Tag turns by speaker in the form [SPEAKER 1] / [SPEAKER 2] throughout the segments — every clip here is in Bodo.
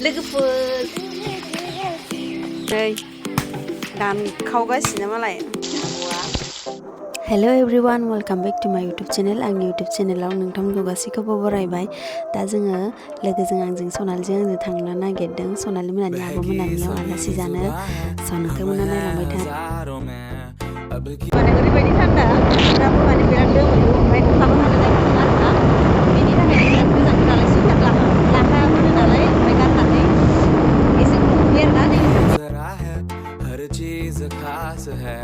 [SPEAKER 1] लोगोफोर नै गान खावगासिनो मालाय hello everyone welcome back to my YouTube channel आंनि यूट्यूब चैनलाव नोंथांमोनखौ गासैखौबो बरायबाय दा जोङो लोगोजों आंजों सनालिजों आंजों थांनो नागिरदों सनालि मोनानि आब' मोनानियाव आलासि जानो नोंथांमोना नायलांबाय था माने ओरैबायदि थान्दा दाबो माने बिराद दोमैलु ओमफ्राय अखाबो हानो नागिरदों आरोना बेनि थाखायनो बिराद गोजान नालाय सुइटार लाखा मोनो नालाय ओमफ्राय गाननानै एसे गरमनि आरोना नै
[SPEAKER 2] हर चीज खास है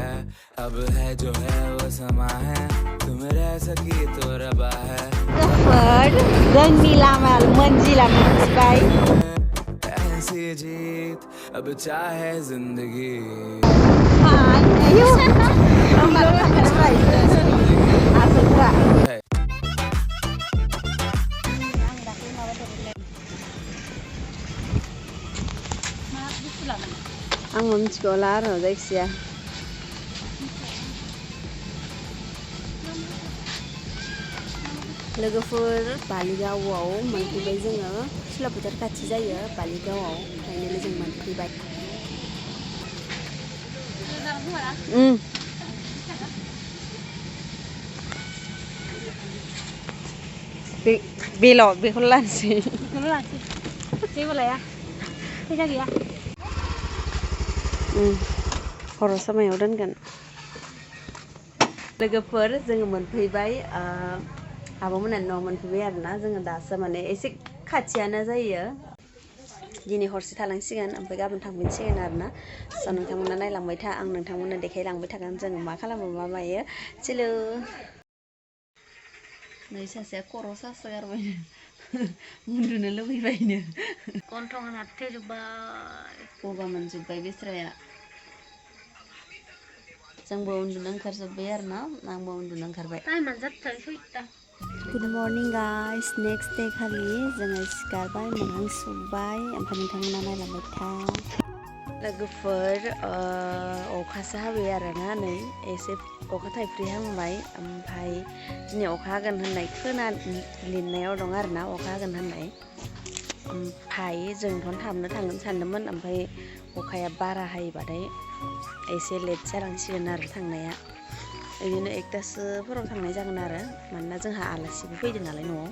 [SPEAKER 2] अब है जो है वो समा है तुम रह सकी तो रबा है
[SPEAKER 1] जोंनि लामा मोनजिला मोनथिबाय
[SPEAKER 2] ऐसी जीत अब चाहे जिंदगी
[SPEAKER 1] आं मिथिगौला आरो जायखिया लोगोफोर बालिगावआव मोनफैबाय जोङो सिला फोथार खाथि जायो बालिगावआव ओंखायनो जों मोनफैबाय बेल' बेखौनो लानोसै जेबो लाया फैसा गैया हर समायाव दोनगोन लोगोफोर जोङो मोनफैबाय आब'मोनानि न'आव मोनफैबाय आरोना जोङो दासो माने एसे खाथियानो जायो दिनै हरसे थालांसिगोन ओमफ्राय गाबोन थांफिनसिगोन आरोना स' नोंथांमोना नायलांबाय था आं नोंथांमोननो देखायलांबाय थागोन जोङो मा खालामो मा मायो चिलो नै सासेया खर' सासो गारबायनो उन्दुनो लुबैबायनो गन्थं थैजोब्बाय गगा मोनजोब्बाय बेस्राया जोंबो उन्दुनो ओंखारजोब्बाय आरोना आंबो उन्दुनो ओंखारबाय good morning guys next day खालि जोङो सिखारबाय मोखां सुबाय ओमफ्राय नोंथांमोना नायलांबाय था लोगोफोर अखासो हाबाय आरोना नै एसे अखा थाइफ्रिहांबाय ओमफ्राय दिनै अखा हागोन होननाय लिरनायाव दं आरोना अखा हागोन होननाय ओमफ्राय जोंथ' थाबनो थांगोन सानदोंमोन ओमफ्राय अखाया बारा हायोबाथाय एसे लेट जालांसिगोन आरो थांनाया बिदिनो 1तासोफोराव थांनाय जागोन आरो मानोना जोंहा आलासिबो फैदों नालाय न'आव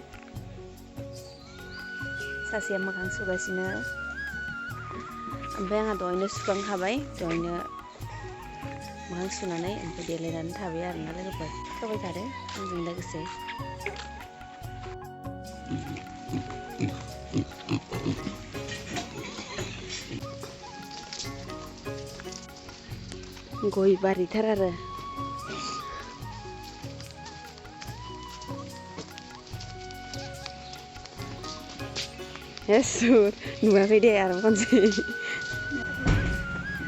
[SPEAKER 1] सासेया मोखां सुगासिनो ओमफ्राय आंहा दहायनो सुखांखाबाय दहायनो मोखां सुनानै ओमफ्राय देलायनानै थाबाय आरोना लोगोफोर होबाय थादो आंजों लोगोसे गय बारिथार आरो सुर नुवाखै दे आरो खनसे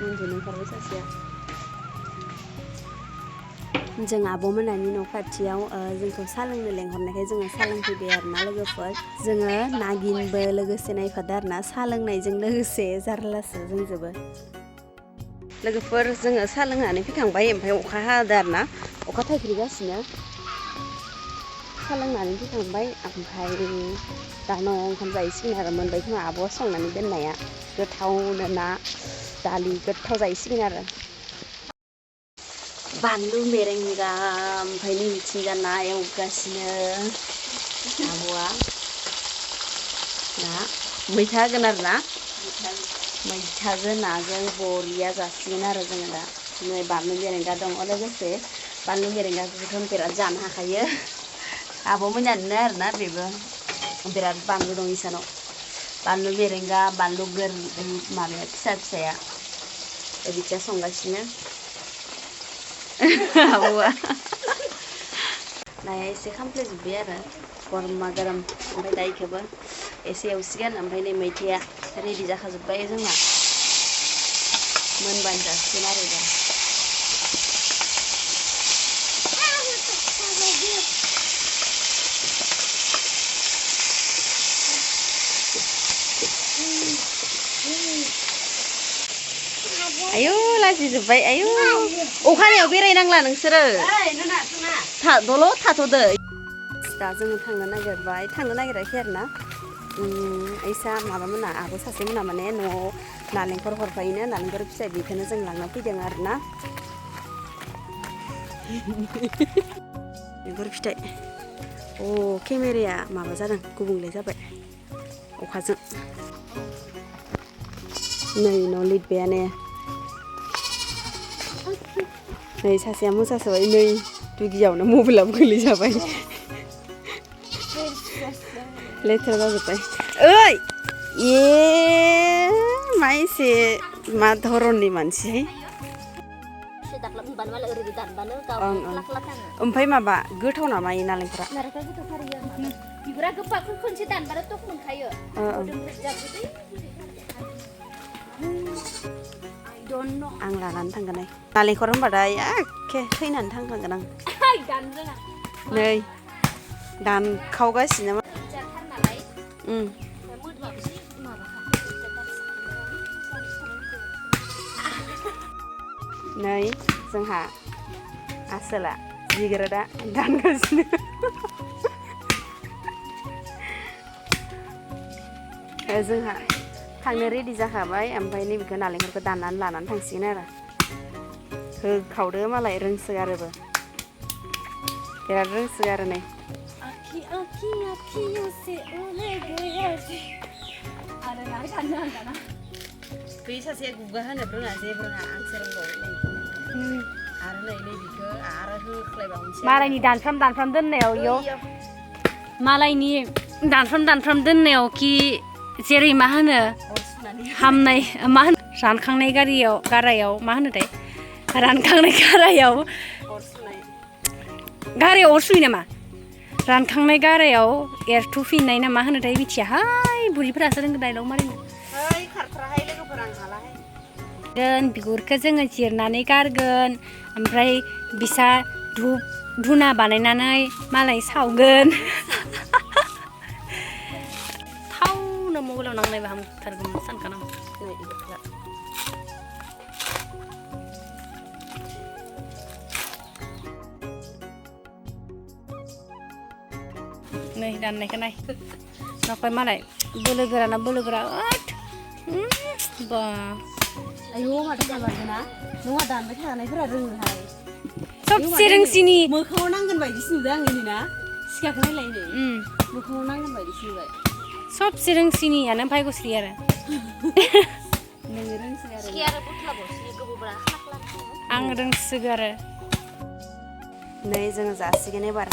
[SPEAKER 1] उन्दुनो ओंखारबाय सासेया जों आब'मोनानि न' खाथियाव जोंखौ साहा लोंनो लेंहरनायखाय जोङो साहा लोंफैबाय आरोना लोगोफोर जोङो नागिनबो लोगोसे नायफादो आरोना साहा लोंनायजों लोगोसे जारलासो जोंजोबो लोगोफोर जोङो साहा लोंनानै फैखांबाय ओमफ्राय अखा हादों आरोना अखा थाइफ्रिगासिनो साहा लोंनानै फैखांबाय ओमफ्राय दा न'आव ओंखाम जाहैसिगोन आरो मोनबाय खोमा आब'आ संनानै दोननाया गोथावनो ना दालि गोथाव जाहैसिगोन आरो बानलु मेरेंगा ओमफ्राय नै मिथिंगा ना एवगासिनो आब'आ ना मैथा होगोन आरो ना मैथाजों नाजों बरिया जासिगोन आरो जोङो दा नै बानलु मेरेंगा दङ लोगोसे बानलु मेरेंगाखौथ' बिराद जानो हाखायो आब'मोनानो आरोना बेबो बिराद बानलु दं इसानाव बानलु मेरेंगा बानलु माबाया फिसा फिसाया बिदिया संगासिनो आब'आ नाया एसे खामफ्लेजोब्बाय आरो गरमा गरम ओमफ्राय दा इखौबो एसे एवसिगोन ओमफ्राय नै मैथाया रेडि जाखाजोब्बाय जोंना मोनबानो जासिगोन आरो दा आयौ लाजिजोब्बाय आयौ अखानायाव बेरायनांला नोंसोरो दल' थाथ'दो दा जोङो थांनो नागिराखै आरोना ऐसा माबामोना आब' सासेमोना माने न'आव नालेंखर हरफायोनो नालेंखर फिथाइ बेखौनो जों लांना फैदों आरोना नालेंखर फिथाइ केमेराया माबा जादों गुबुंले जाबाय अखाजों नै न' लिरबायानो नै सासेया मोसासोबाय नै दुगियावनो मबाइलाबो गोलैजाबाय लेथ्रा जाजोब्बाय ओइ मा एसे मा धरननि मानसि ओमफ्राय माबा गोथाव नामा इ नालेंखरा
[SPEAKER 3] बिगुरा गोबाखौ खनसे दानबानो टक मोनखायो
[SPEAKER 1] आं लानानै थांगोन नालेंखर होनबाथाय एखे थैनानै थांखागोन आं नै दानखावगासिनो नै जोंहा आसोला जिग्रोदा दानगासिनो जोंहा थांनो रेडि जाखाबाय ओमफ्राय नैबेखौ नालेंखरखौ दाननानै लानानै थांसिगोन आरो होखावदो मालाय रोंसोगारोबो बिराद रोंसोगारो नै बै सासेया गुगा होनोबो रोङा जेबो रोङा आंसो रोंबावो आरो नै नैबेखौ आरो होख्लायबावनोसै
[SPEAKER 3] मालायनि दानफ्राम दोननायाव इयाव मालायनि दानफ्राम दोननायाव कि जेरै मा होनो हामनाय मा होनो रानखांनाय गारायाव मा होनोथाय रानखांनाय गारायाव अर सुयो नामा रानखांनाय गारायाव एरथुफिननाय ना मा होनोथाय मिथियाहाय बुरिफोरासो रोंगो डायलग मारिनो बिगुरखौ जोङो जिरनानै गारगोन ओमफ्राय बिसा धुना बानायनानै मालाय सावगोन थावनो मबाइलाव नांनायबा हामथारगौमोन सानखाना नै दाननायखौ नाय नाखय मालाय बोलो गोरा बा
[SPEAKER 1] आयौ माथो जाबायना नङा दानबाय थानायफोरा रोङोहाय
[SPEAKER 3] सबसे रोंसिनि
[SPEAKER 1] मोखाङाव नांगोन बायदिसो नुदों आङो नै ना सिखाखौ नायलाय नै मोखाङाव नांगोन बायदिसो नुबाय
[SPEAKER 3] सबसे रोंसिनियानो ओमफ्राय गुस्रि आरो
[SPEAKER 1] नोङो रोंसो आरो
[SPEAKER 3] आं रोंसोगो आरो
[SPEAKER 1] नै जोङो जासिगोन एबार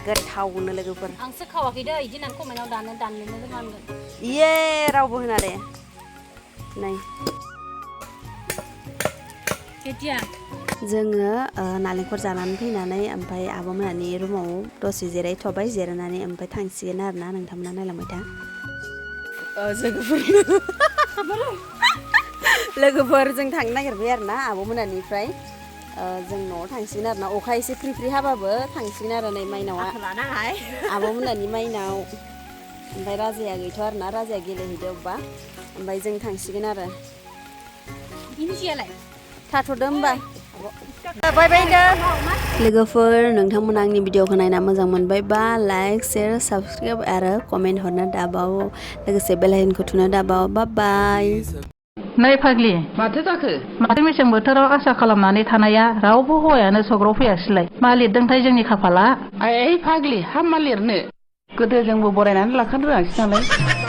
[SPEAKER 1] गोथावनो लोगोफोर
[SPEAKER 3] आंसो खावाखै दै इदि होननानै कमेन्टआव दाननो रोङांगोन
[SPEAKER 1] इये रावबो होना दे नै जोङो नालेंखर जानानै फैनानै ओमफ्राय आब'मोनहानि रुमाव दसे जिरायथ'बाय जिरायनानै ओमफ्राय थांसिगोन आरोना नोंथांमोना नायलांबाय था लोगोफोर जों थांनो नागिरबाय आरोना आब'मोनहानिफ्राय जों न'आव थांसिगोन आरोना अखा एसे फ्रि फ्रि हाबाबो थांसिगोन आरो नै माइनावा आब'मोनहानि माइनाव ओमफ्राय राजाया गैथ' आरोना राजाया गेलेहैदो अबेबा ओमफ्राय जों थांसिगोन आरो थाथ'दो होमबा लोगोफोर नोंथांमोना आंनि भिडिअखौ नायना मोजां मोनबायबा लाइक शेयार साबस्क्राइब आरो कमेन्ट हरनो दाबाव लोगोसे बेल आइकनखौ थुनो दाबाव बाय
[SPEAKER 4] नै फाग्लि माथो जाखो माथो मेसें बोथोराव आसा खालामनानै थानाया रावबो हौवायानो सग्राव फैयासैलाय मा लिरदोंथाय जोंनि खाफाला फाग्लि मा लिरनो गोदो जोंबो बरायनानै लाखानो रोङासै नालाय